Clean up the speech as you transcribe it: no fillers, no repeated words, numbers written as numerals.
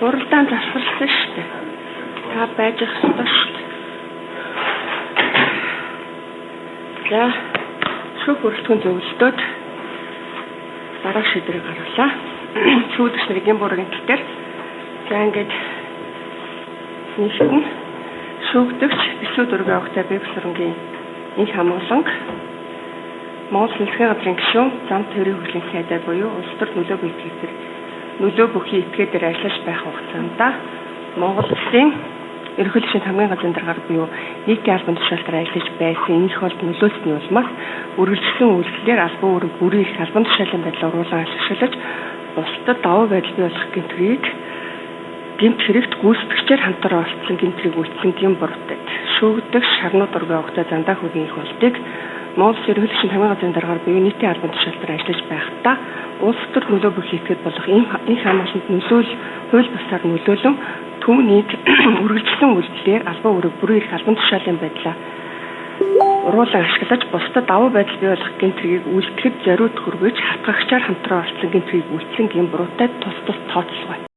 Уралдаан засварласан шүү дээ. Та байж ах ёстой шүү дээ. За, шүүх бүрэлдэхүүн зөвлөлтөд дараах шийдвэрийг гаргалаа. Шүүдэгч нарын гэм буруугийн тал дээр. За, ингээд нэгт нь шүүгдэгч Бэлсүү дүүргийн овогтой Бэвсүрэнгийн энх хамгааланг Монгол Засгийн газрын гишүүн зам тээврийн хөгжлийн сайдаар буюу улс төр нөлөө бүхий этгээр нөлөө бүхий этгээдээр ажиллаж байх хугацаанд Монгол Улсын ерөнхийлөгчийн хамгийн газрын даргаар буюу нийтийн албан тушаалтаар ажиллаж байсан энх болд нөлөөлсөний улмаас үргэлжлэн үйлдэлээр албан үүрэг бүрийн эрх албан тушаалын байдлаа уруулан ашиглаж бусдад давуу байдал бий болох гэмт хэрэгт гүйцэтгэгчээр хамтран оролцсон гэмт хэрэг үйлдсэн гэм буруутай. Шүүгдэх шарнуу дургийн овогтой зандаа хөгийн их болдыг Монгол Улсын ерөнхийлөгчийн хамгийн газрын даргаар буюу нийтийн албан тушаалтаар ажиллаж байхдаа улс төр нөлөө бүхий этгээд болох энх хамгаалалтанд нөлөөл хууль бусаар нөлөөлөн түүнийг үргэлжлэн үйлдэлээр албан үүрэг бүрийн эрх албан тушаалын байдлаа уруулан ашиглаж бусдад давуу байдал бий болох гэмт хэргийг үйлдэхэд зориуд хүргэж хатгагчаар хамтран оролцсон гэмт хэргийг үйлдсэн гэм буруутай тус тус тооцолгой.